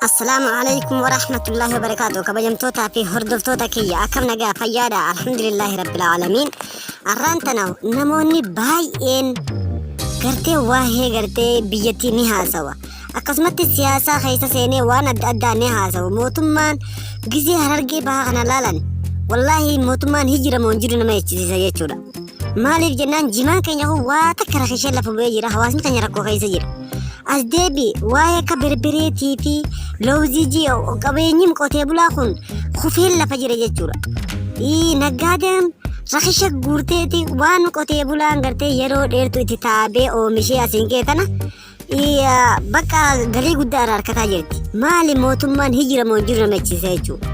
Assalaamu alaikum warahmatullahi wabarakaatu. Kabajamtootaa fi hordoftoota kiyya, akkam nagaa fayyaadha? Alhamdulillahi rabbil aalamiin. Arraan tana namoonni baay'een gartee waa'ee gartee biyyattii ni haasawa. Akkasumatti siyaasaa keessa seenee waan adda addaa ni haasawa. Mootummaan gizee Harargee Bahaa kana laalan, wallaahi mootummaan hijiramoo hin jiru nama jechisiisa jechuudha. Maaliif jennaan, jimaan keenya kun waa takka rakishee lafa bu'ee jira. Hawaasni keenya rakkoo keessa jira. As deebi, waa'ee akka berbereetii fi loowzii ji'a qabeenyi qotee bulaa kun kufeen lafa jira jechuudha. Naggaadeen rakisha guurteeti waan qotee bulaan gartee yeroo dheertu itti taabee oomishee asiin ga'e tana bakka galii guddaa irraa argataa jirti. Maali mootummaan hijiramoo hin jiru nama jechisiisa jechuudha.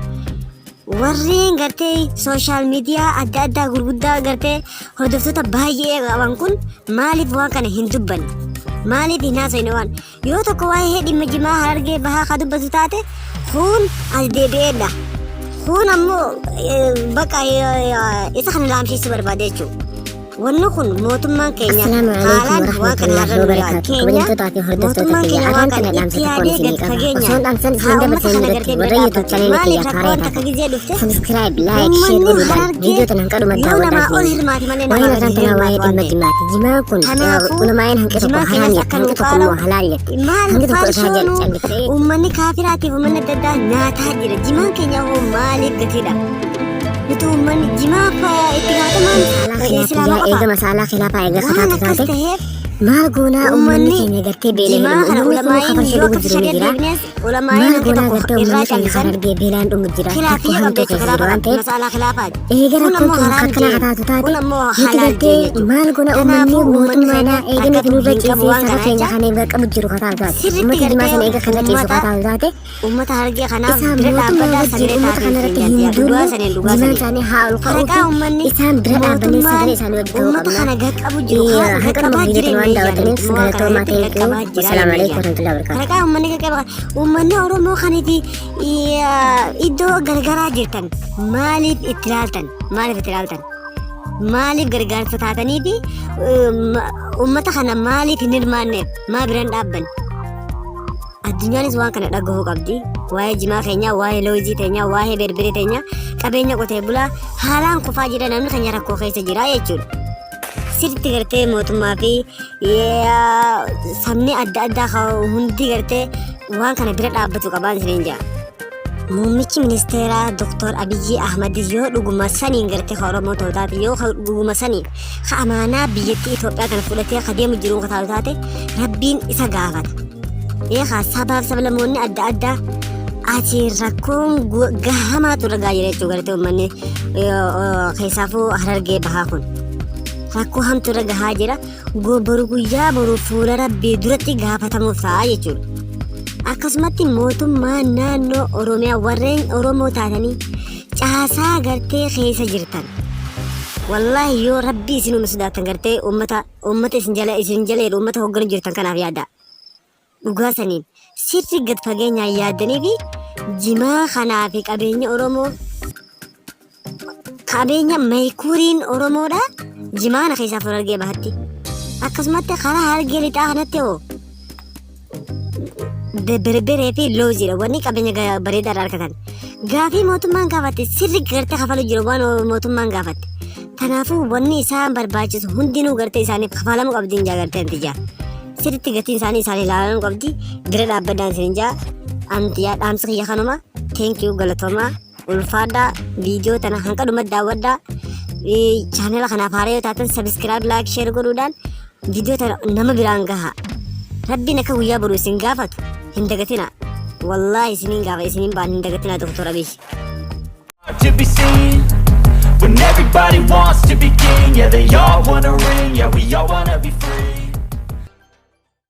Warreen gartee social media adda addaa gurguddaa gartee hordoftoota baay'ee qaban kun maaliif waan kana hin dubbanne? Maaliif hin haasofne? Waan yoo tokko waa'ee dhimma jimaa Harargee Bahaa ka dubbatu taate, kun as deebi'eedha. Kun ammoo bakka isa kana laamsheessuu barbaade jechuudha. Wanni kun mootummaan keenya Assalaamu alaikum haalaan waan kana warahmatullahi irra nu wabarakaatu. keenya Kabajamtootaa fi hordoftoota mootummaan kiyya, keenya waan arraan kana tana dhaamsa itti tokkoon yaadee isinii gad qaba. fageenya Osoon dhaamsan haa isin uummata dabarsan kana duratti, gartee bira warra YouTube dhaabbatu. channel Maaliif kiyya rakkoon haaraa takka taatan gizee dhufte subscribe, like, share uummanni godhuudhaan Harargee viidiyoo tana hanqa dhumatti yoo namaa daawwadhaa ol isiniin. hirmaate malee Waa'een namaa arraan gadi tanaa waa'ee hirmaatu waan dhimma ta'eef. jimaati. Jimaan kun Kanaafuu ulamaa'een hanqi tokko jimaa haraam keenyas jetti, akka hanqi nu tokko immoo qaala'u halaal jetti. maal Hanqi tokko irraa farshoonu calliftee uummanni kaafiraatiif uummanni adda addaa nyaataa jira. Jimaan keenya hoo maaliif gatiidha? Nuti uummanni jimaa itti gaafatamaan Masaalaa islaama khilaafiyyaa qofa. eega masaalaa khilaafaa eega Waan kataatu akkas taate, ta'eef maal goonaa uummanni uummanni keenya gartee beelee jimaa dhumu? kana Uummanni kun ulamaa'iin kafarsha yoo dhugu akka jiru ni shari'a jira. deebinees ulamaa'iin Maal hanqi goonaa tokko gartee irraa uummanni keenya callisan Harargee beelaan dhumu jira, rakkoo khilaafiyya hamtuu qabdu jechuudha. keessa jiru Khilaafa waan qabdi ta'eef, masaalaa khilaafaati. eega Kun rakkoon ammoo kun haraam akkana jeen, kataatu taate, kun ammoo nuti halaal jeen gartee jechuudha. maal goona uummanni Kanaafuu uummanni mootummaadhaa keenya eega nuti rakkatu nurra hin qabu ciisee waan saba kana keenya jecha kana eega qabu jiru kataatu taate, sirriitti uummata jimaa gartee sana eega kana ciisu uummata kataatu taate, uummata Harargee kanaaf isaan bira mootummaa dhaabbadhaa, wajjin sagalee uummata taatee kana irratti ittiin hin jaati. Dhugaa duullu, saniin, dhugaa jimaan saniin. isaanii haa ol ka'uu Haraqaa fi uummanni isaan bira dhaabbannee mootummaan sagalee isaanii wajjin ta'uu uummata qabna. kana qaqqabu jiru Hanqa dhuma qaqqabaa viidiyoo jireenya waan ijaan daawwattaniif mootummaa kana galatoomaa, irratti thank you. qaqqabaa jira Wassalaamu jennee alaikum ijaan. warahmatullahi wabarakatuh. Haraqaa uummanni qaqqaba, uummanni Oromoo kaniiti iddoo gargaraa jirtan maaliif itti ilaaltan? Maaliif itti ilaaltan? Maaliif gargaarsa taatanii fi uummata kana maaliif hin hirmaanneef? Maa biraan dhaabban? Addunyaanis waan kana dhagahuu qabdi. Waa'ee jimaa keenyaa, waa'ee loozii teenyaa, waa'ee berbere teenyaa, qabeenya qotee bulaa haalaan kufaa jira, namni keenya rakkoo keessa jira jechuudha. Sirriitti gartee mootummaa fi sabni adda addaa hundi gartee waan kana bira dhaabbatu qabaan isiniin jira. Muummichi ministeeraa Dr. Abiyyi Ahmad yoo dhuguma saniin gartee ka Oromoo ta'u taate, yoo ka dhuguma saniin ka amaanaa biyyattii Itoophiyaa kana fudhatee ka deemu jiruun ka taatu taate, Rabbiin isa gaafata. Eegaa sabaaf sablammoonni adda addaa ati rakkoon gahamaatu irra gahaa jira jechuudha. Gartee uummanni keessaafuu Harargee Bahaa kun rakkoo hamtu irra gahaa jira. Boru, guyyaa boru fuula Rabbii duratti gaafatamuuf ta'a jechuudha. Akkasumatti mootummaan naannoo Oromiyaa, warreen Oromoo taatanii caasaa gartee keessa jirtan, wallaahi yoo Rabbii isin uume sodaattan, gartee uummata isin jala jedhu, uummata hoogganu jirtan kanaaf yaada. Dhugaa saniin sirri gad fageenyaan yaaddanii fi jimaa kanaa fi qabeenya Oromoo, qabeenya maykuuriin Oromoodha jimaana keessaa fuula Harargee Bahatti. Akkasumatti karaa Harargee Lixaa kanatti hoo berberee fi looziidha wanni qabeenya bareedaa irraa argatan. Gaafii mootummaan gaafatte sirri gartee kafalu jiru waan mootummaan gaafatte. Kanaafuu wanni isaan barbaachisu hundinuu gartee isaaniif kafalamuu qabdi hin jaa gartee anti jaa. Sirriitti gatiin isaanii isaanii ilaalamuu qabdi, bira dhaabbadhaan isin jaa. Anti yaa dhaamsa kiyya kanuma. Thank you, galatoomaa, ulfaadhaa. Viidiyoo tana hanqa dhuma daawwadhaa. Chaanela kanaaf haaraa yoo taatan subscribe, like, share godhuudhaan viidiyoo tana nama biraan gaha. Rabbiin akka guyyaa boru isin gaafatu hin dagatina. Wallaahi isiniin gaafa isiniin ba'an hin dagatina, Doktor Abiy. To be seen when everybody wants to be king. Yeah, they all wanna ring. Yeah, we all wanna be free.